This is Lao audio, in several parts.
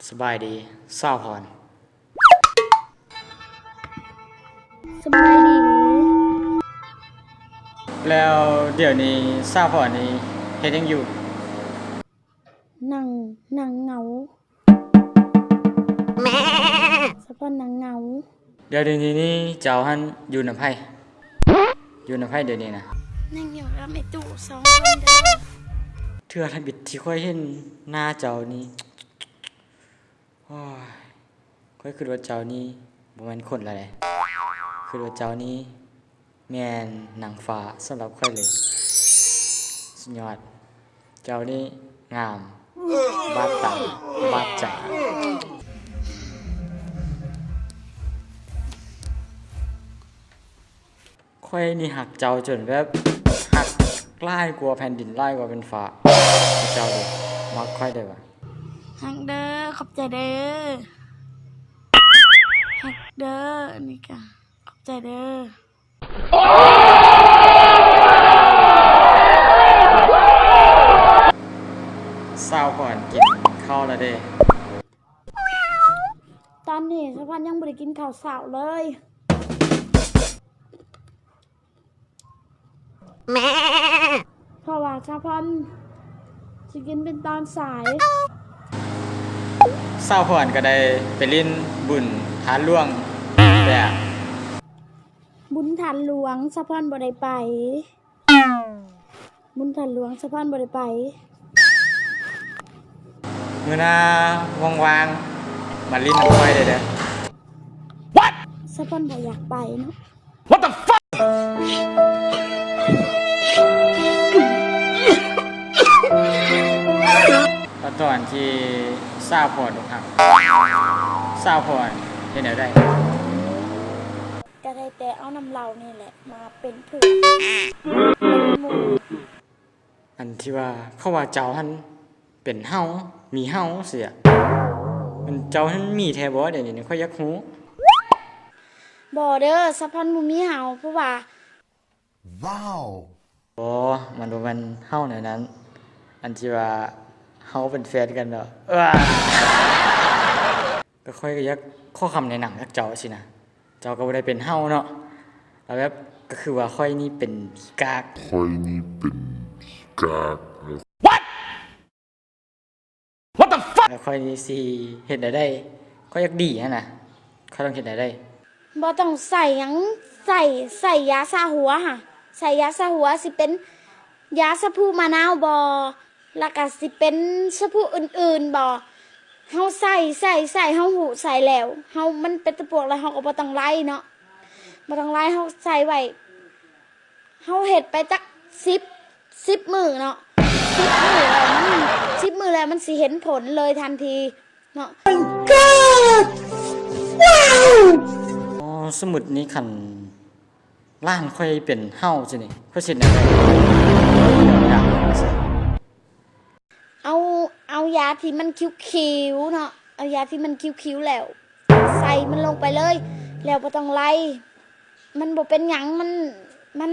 ສະບາຍດີ ສາວພອນ. ສະບາຍດີ. ແລ້ວດຽວນີ້ສາວພອນນີ້ເຮັດຫຍັງຢູ່? ນັ່ງ ນັ່ງເຫງົາ. ສາວພອນນັ່ງເຫງົາ. ດຽວນີ້ນີ້ເຈົ້າຫັ້ນຢູ່ນຳໃຜ? ຢູ່ນຳໃຜດຽວນີ້ນະ? ນັ່ງຢູ່ກັບໄອ້ຕູ້ສອງຄົນເດີ. ເທື່ອທຳອິດທີ່ຂ້ອຍເຫັນໜ້າເຈົ້ານີ້ ໂອ້ຍ ຂ້ອຍຄິດວ່າເຈົ້ານີ້ບໍ່ແມ່ນຄົນລະເດ. ຄິດວ່າເຈົ້ານີ້ແມ່ນນາງຟ້າສຳລັບຂ້ອຍເລີຍ. ສຸດຍອດ. ເຈົ້ານີ້ງາມ ບາດຕາ ບາດໃຈ. ຂ້ອຍນີ້ຮັກເຈົ້າຈົນແບບ ຮັກຫຼາຍກວ່າແຜ່ນດິນ ຫຼາຍກວ່າເປັນຟ້າ. ເຈົ້າເດ້ ມັກຂ້ອຍເດ້ຫວາ? ຮັກເດີ ຂອບໃຈເດີ. ຮັກເດີ ນີ້ກະຂອບໃຈເດີ. ສາວພອນກິນເຂົ້າແລ້ວເດ້. ຕອນນີ້ສາວພອນຍັງບໍ່ໄດ້ກິນເຂົ້າເຊົ້າເລີຍ ເພາະວ່າສາວພອນຊິກິນເປັນຕອນສາຍ. ສາວພອນກະໄດ້ໄປຫຼິ້ນບຸນທາດຫຼວງແບບ ບຸນທາດຫຼວງ ສາວພອນບໍ່ໄດ້ໄປ. ບຸນທາດຫຼວງ ສາວພອນບໍ່ໄດ້ໄປ. ມື້ໜ້າວ່າງໆ ມາຫຼິ້ນນຳຂ້ອຍໄດ້ເດີ. ສາວພອນບໍ່ຢາກໄປເນາະ. ຕອນທີ່ສາວພອນອົກຫັກ ສາວພອນເຮັດແນວໃດ? ກະໄດ້ແຕ່ເອົານ້ຳເຫຼົ້ານີ້ແຫຼະມາເປັນເພື່ອນ ເປັນໝູ່. ອັນທີ່ວ່າເຂົາວ່າເຈົ້າຫັ້ນເປັນເຫົາ ມີເຫົາຊີ້ ແມ່ນເຈົ້າຫັ້ນມີແທ້ບໍ່? ດຽວນີ້ຂ້ອຍຢາກຮູ້. ບໍ່ເດີ ສາວພອນບໍ່ມີເຫົາ ເພາະວ່າ ວ້າວ ບໍ່ ມັນບໍ່ແມ່ນເຫົາແນວນັ້ນ ອັນທີ່ວ່າເຮົາເປັນແຟນກັນເນາະ. ກະຂ້ອຍກະຢາກຂໍຄຳແນະນຳຈາກເຈົ້າຊີ້ນະ. ເຈົ້າກະບໍ່ໄດ້ເປັນເຫົາເນາະ ແລ້ວແບບ ກະຄືວ່າຂ້ອຍນີ້ເປັນຂີ້ກາກ ຂ້ອຍນີ້ເປັນຂີ້ກາກ. What? What the fuck? ແລ້ວຂ້ອຍນີ້ຊິເຮັດແນວໃດ? ຂ້ອຍຢາກດີຫັ້ນນະ ຂ້ອຍຕ້ອງເຮັດແນວໃດ? ບໍ່ຕ້ອງໃສ່ຫຍັງ ໃສ່ ໃສ່ຢາຊາຫົວຫັ້ນ ໃສ່ຢາຊາຫົວ ຊິເປັນຢາສະພູມະນາວບໍ່ ລະກະຊິເປັນສະພູອື່ນໆບໍ່ ເຮົາໃສ່ ໃສ່ ໃສ່ ເຮົາຮູ້ໃສ່ແລ້ວ ເຮົາ ມັນເປັນຕະປວກແລ້ວ ເຮົາກະບໍ່ຕ້ອງໄລ່ເນາະ ບໍ່ຕ້ອງໄລ່ ເຮົາໃສ່ໄວ້ ເຮົາເຮັດໄປຈັກສິບ ສິບມື້ເນາະ ສິບມື້ແລ້ວມັນ ສິບມື້ແລ້ວມັນຊິເຫັນຜົນເລີຍທັນທີເນາະ. ອໍ ສົມມຸດນີ້ຄັນຫຼານຂ້ອຍເປັນເຫົາຊີ້ນີ້ ຂ້ອຍຊິເຮັດແນວໃດ? ເອົາ ເອົາຢາທີ່ມັນຂຽວໆເນາະ ເອົາຢາທີ່ມັນຂຽວໆແລ້ວ ໃສ່ມັນລົງໄປເລີຍ ແລ້ວບໍ່ຕ້ອງໄລ່ ມັນບໍ່ເປັນຫຍັງ ມັນ ມັນ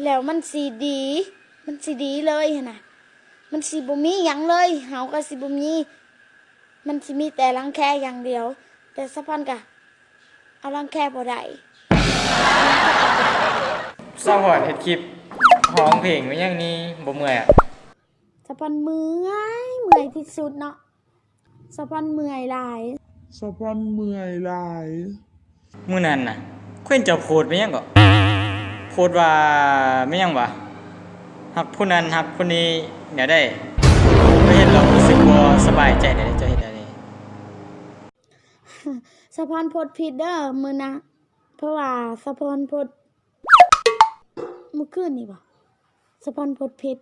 ແລ້ວມັນຊິດີ ມັນຊິດີເລີຍຫັ້ນນະ ມັນຊິບໍ່ມີຫຍັງເລີຍ ເຮົາກະຊິບໍ່ມີ ມັນຊິມີແຕ່ລັງແຄຢ່າງດຽວ ແຕ່ສາວພອນກະເອົາລັງແຄບໍ່ໄດ້. ສາວພອນເຮັດຄລິບຮ້ອງເພງແມ່ນຫຍັງນີ້ ບໍ່ເມື່ອຍອະ? ສາວພອນເມື່ອຍ ເມື່ອຍທີ່ສຸດເນາະ ສາວພອນເມື່ອຍຫຼາຍ ສາວພອນເມື່ອຍຫຼາຍ. ມື້ນັ້ນນະ ຂ້ອຍເຫັນເຈົ້າໂພສແມ່ນຫຍັງເກາະ ໂພສວ່າແມ່ນຫຍັງຫວາ ຮັກຜູ້ນັ້ນຮັກຜູ້ນີ້ແນວໃດ ຂ້ອຍເຫັນແລ້ວຮູ້ສຶກບໍ່ສະບາຍໃຈໃດ ເຈົ້າເຮັດແນວນີ້. ສາວພອນໂພສຜິດເດີມື້ນະ ເພາະວ່າສາວພອນໂພສມື້ຄືນນີ້ບໍ ສາວພອນໂພສຜິດ.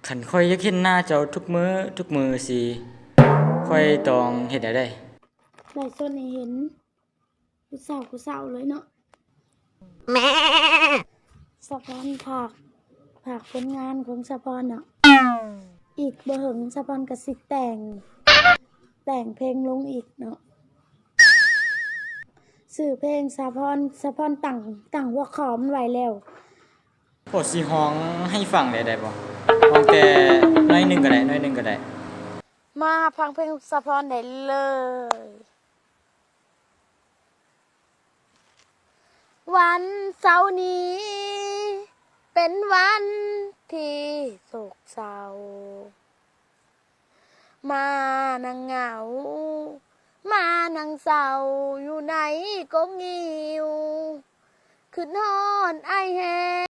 ຄັນຂ້ອຍຢາກເຫັນໜ້າເຈົ້າທຸກມື້ ທຸກມື້ຊີ້ ຂ້ອຍຕ້ອງເຮັດແນວໃດ? ໄລຟ໌ສົດໃຫ້ເຫັນ ຄູ່ເຊົ້າຄູ່ເຊົ້າເລີຍເນາະ. ສາວພອນຝາກ ຝາກຜົນງານຂອງສາວພອນເນາະ ອີກບໍ່ເຫິງສາວພອນກະຊິແຕ່ງ ແຕ່ງເພງລົງອີກເນາະ. ຊື່ເພງສາວພອນ ສາວພອນຕັ້ງ ຕັ້ງຫົວຂໍ້ມັນໄວ້ແລ້ວ. ພໍຊິຮ້ອງໃຫ້ຟັງແດ່ໄດ້ບໍ່? ຮ້ອງແຕ່ໜ້ອຍໜຶ່ງກະໄດ້ ໜ້ອຍໜຶ່ງກະໄດ້. ມາຮັບຟັງເພງສະພອນໄດ້ເລີຍ. ວັນເສົານີ້ເປັນວັນທີ່ໂສກເສົ້າ ມານັ່ງເຫງົາ ມານັ່ງເສົ້າ ຢູ່ໃນກົກງິ້ວ ຄຶດຮອດອ້າຍແຮງ.